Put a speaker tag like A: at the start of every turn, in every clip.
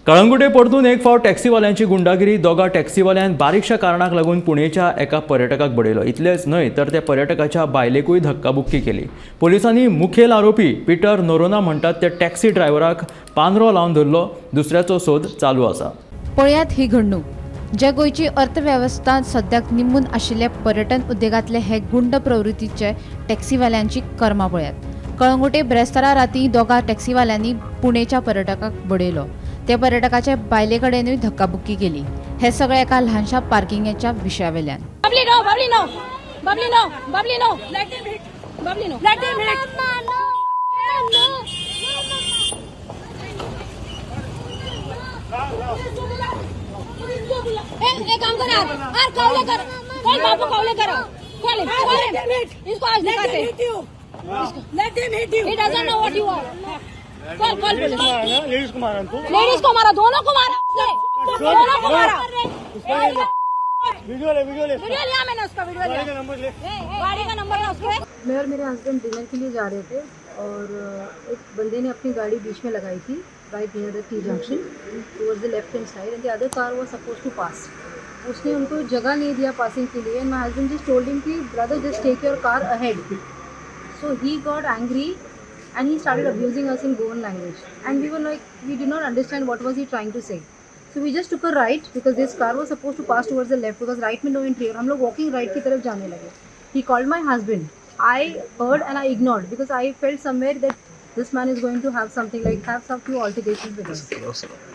A: कळंगुटे परतून एक फावट टॅक्सीवाल्यांची गुंडागिरी. दोगा टॅक्सीवाल्यान बारीकशा कारणाक लागून पुणेच्या एका पर्यटकाक बडयलो. इतलेंच न्हय तर त्या पर्यटकाच्या बायलेकूय धक्काबुक्की केली. पोलिसांनी मुखेल आरोपी पिटर नोरोना म्हणटात त्या टॅक्सी ड्रायव्हराक पांदरो लावन धरलो. दुसऱ्याचो सोद चालू आसा.
B: पळयात ही घडणूक. जे गोंयची अर्थवेवस्था सद्याक निंबून आशिल्ले पर्यटन उद्देगांतले हे गुंड प्रवृत्तीचे टॅक्सीवाल्यांची कर्मां पळयात. कळंगुटे ब्रेस्तारा राती दोगा टॅक्सीवाल्यांनी पुणेच्या पर्यटकाक बडयलो. त्या पर्यटकाच्या बायले कडेनूय धक्काबुक्की केली. हे सगळें एका ल्हानशा पार्किंगेच्या विशयावेल्यान.
C: Babli no, Babli no, Babli no, Babli no. Let him hit. Babli no. Let him hit. No. एक काम कर यार, यार कॉल कर, कॉल बाबू, कॉल कर, कॉल कॉल इसको आज दिखाते.
D: Let him hit you.
C: He doesn't know what you are. Call call police.
E: Ladies को मारा तू.
C: लेडीज को मारा, दोनों को मारा उसने, दोनों को मारा.
E: वीडियो ले, वीडियो ले.
C: वीडियो लिया मैंने उसका, वीडियो
E: गाड़ी
C: लिया.
E: का नंबर ले.
C: गाड़ी का नंबर है उसके.
F: मैं और मेरे हस्बैंड डिनर के लिए जा रहे थे और एक बंदे ने अपनी गाड़ी बीच में लगाई थी, right near the T junction towards the left hand side, and the other car was supposed to pass. उसने उनको जगह नहीं दिया पासिंग के लिए and my husband just told him कि brother, just take your car ahead. So he got angry and he started abusing us in Goan language. And we were like, we did not understand what was he trying to say. So we just took a right because this car was supposed to pass towards the left, because right में no entry, और हम लोग walking right की तरफ जाने लगे. He called my husband. I heard and I ignored because I felt somewhere that this man is going to have something, like have some few altercations with us.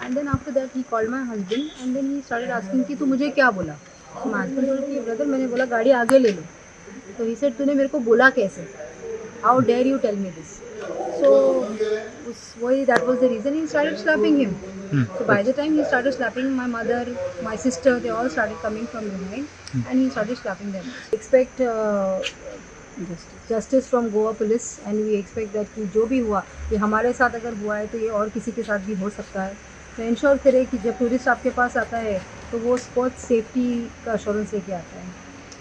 F: And then after that he called my husband and then he started asking कि तू मुझे क्या बोला. So my husband told कि brother, मैंने बोला गाड़ी आगे ले लो. तो he said, तूने मेरे को बोला कैसे? How dare you tell me this? So उस वही, that was the reason he started slapping him. So by the time he started slapping, my mother, my sister, they all started coming from behind and he started slapping them. Expect justice from Goa police and we expect that कि जो भी हुआ, ये हमारे साथ अगर हुआ है तो ये और किसी के साथ भी हो सकता है. तो इंश्योर करें कि जब टूरिस्ट आपके पास आता है तो वो बहुत सेफ्टी का अश्योरेंस लेके आता है.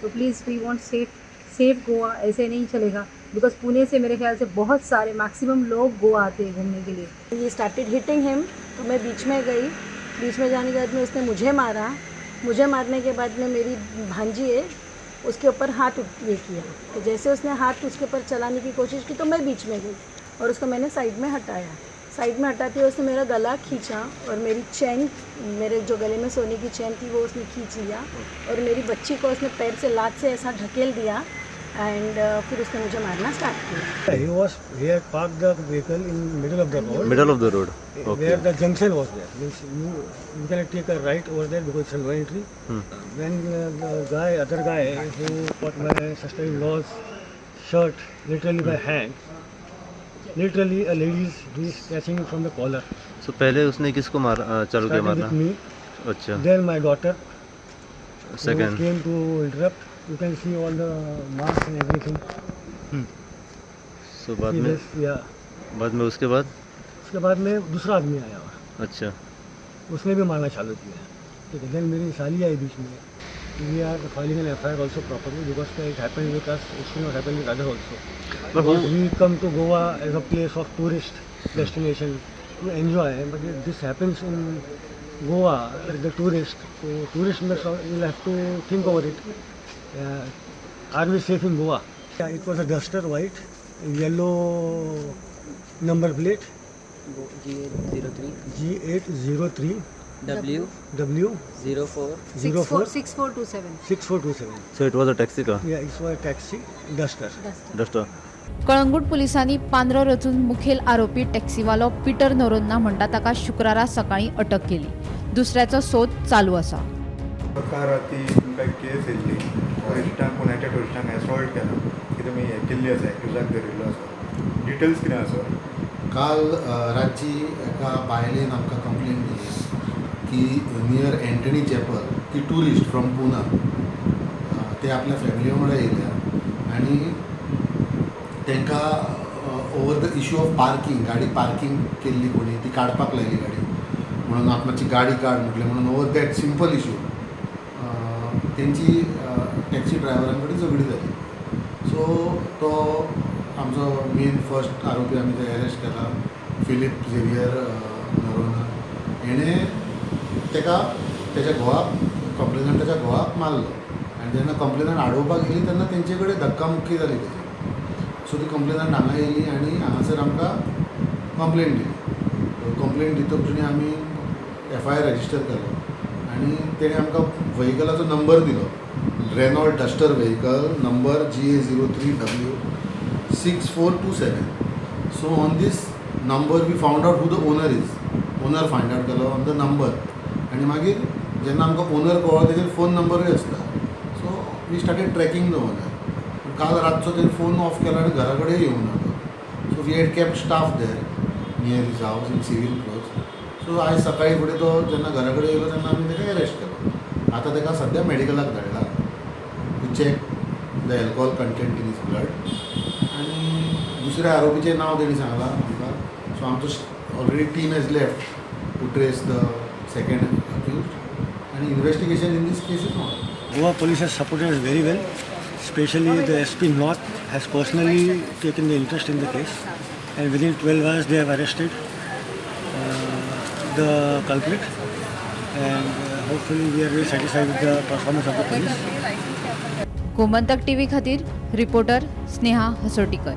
F: तो please, we want safe safe Goa. ऐसे नहीं चलेगा, because Pune से मेरे ख्याल से बहुत सारे मैक्सिमम लोग गोवा आते हैं घूमने के लिए.
D: He started hitting him, तो मैं बीच में गई. बीच में जाने के बाद में उसने मुझे मारा. मुझे मारने के बाद में मेरी भांजी है, उसके ऊपर हाथ ये किया. तो जैसे उसने हाथ उसके ऊपर चलाने की कोशिश की तो मैं बीच में गई और उसको मैंने साइड में हटाया. साइड में हटाते हुए उसने मेरा गला खींचा और मेरी चैन, मेरे जो गले में सोने की चैन थी, वो उसने खींच लिया और मेरी बच्ची को उसने पैर से, लात से ऐसा ढकेल दिया एंड फिर उसने मुझे मारना स्टार्ट किया.
E: He had parked the vehicle in middle of the road.
G: Middle of the road. Okay.
E: Where the junction was there. Means you cannot take a right over there because it's a no entry. When the guy, other guy who caught my sister-in-law's shirt literally by hand, literally a ladies, he is catching from the collar.
G: So पहले उसने किसको मारा, चालू किया
E: Started
G: मारना?
E: With me,
G: अच्छा.
E: Then my daughter who
G: second
E: came to interrupt. You can see all the marks and everything.
G: So बाद
E: See
G: में
E: this, yeah.
G: बाद में, उसके बाद?
E: उसके बाद में दूसरा आदमी आया और
G: अच्छा.
E: उसने भी मारना चालू किया. ठीक है, then मेरी साली आई बीच में. We are filing an FIR also properly because it happened with us, it should not happen with others also.
G: But who
E: Because we come to Goa as a place of tourist destination to enjoy, but if this happens in Goa, the tourist, so tourist must will have to think over it. Are we safe in Goa? Yeah, it was a Duster white, yellow number plate.
H: G803.
E: G803
H: W
E: W
H: 04
E: 04
F: 6427.
E: 6427.
G: So it was a taxi car?
E: Yeah, it was a taxi, Duster.
G: Duster.
B: Calangute पोलिसांनी पांदरो रचून मुखेल आरोपी टॅक्सीवालो Peter नोरोन्ना म्हणटा ताका शुक्रारा सकाळीं अटक केली. दुसऱ्याचो सोद चालू आसा.
I: काल राती तुमकां एक केस येयल्ली, टुरिस्टांक, पुण्याच्या टुरिस्टांक एसॉल्ट केला की तुमी हें केल्ली आसा, एक्युजाक धरिल्लो आसा. डिटेल्स कितें आसा?
J: काल रातची एका बायलेन आमकां कंप्लेन दिली की नियर एंटनी चॅपल ती टुरिस्ट फ्रॉम पुना, ते आपल्या फॅमिली वांगडा येयल्या आनी तांकां over the issue of parking, गाडी पार्कींग केल्ली कोणी, ती काडपाक लायली गाडी म्हणून, आपणाची गाडी काड म्हटलें म्हणून, ओवर that simple issue तेंची टॅक्सी ड्रायव्हरां कडेन झगडी जाली. सो तो आमचो मेन फर्स्ट आरोपी आमी थंय अरेस्ट केला, फिलीप झेवियर नरोना. हेणें तेका तेच्या घोवाक, कंप्लेनंटाच्या घोवाक मारलो आनी जेन्ना कंप्लेनंट आडोवपाक गेली तेन्ना तेंचे कडेन धक्कामुक्की जाली तेजी. सो ती कंप्लेनंट हांगा येयली आनी हांगासर आमकां कंप्लेन दिली. कंप्लेन दितकच आमी एफआयआर रजिस्टर केलो आनी तेणें आमकां व्हेकलाचो नंबर दिलो, Renault Duster vehicle number GA 03 W 6427. So on this number we found out who the owner is. Owner find out केलो ऑन the number आनी मागीर जेन्ना आमकां ओनर कळ्ळो तेजेर फोन नंबरूय आसता. So we started tracking the owner. काल रातचो तेणें फोन ऑफ केलो आनी घरा कडेन येवना तो. So we had kept staff there near his house in civil clothes. So आयज सकाळी फुडें तो जेन्ना घरा कडेन येयलो तेन्ना आमी तेका एरेस्ट केलो. आतां तेका सद्या मेडिकलाक धाडला to check the alcohol content in his blood. आनी दुसऱ्या आरोपीचें नांव तेणी सांगलां आमकां. सो आमचो already team has left to trace the second accused आनी investigation in this case is on.
E: Goa police has supported us very well. Especially the SP North has personally taken the interest in the case, and within 12 hours they have arrested the culprit, and hopefully we are very satisfied with the performance of the police.
B: Gomantak TV खातीर reporter Sneha हसोटीकर.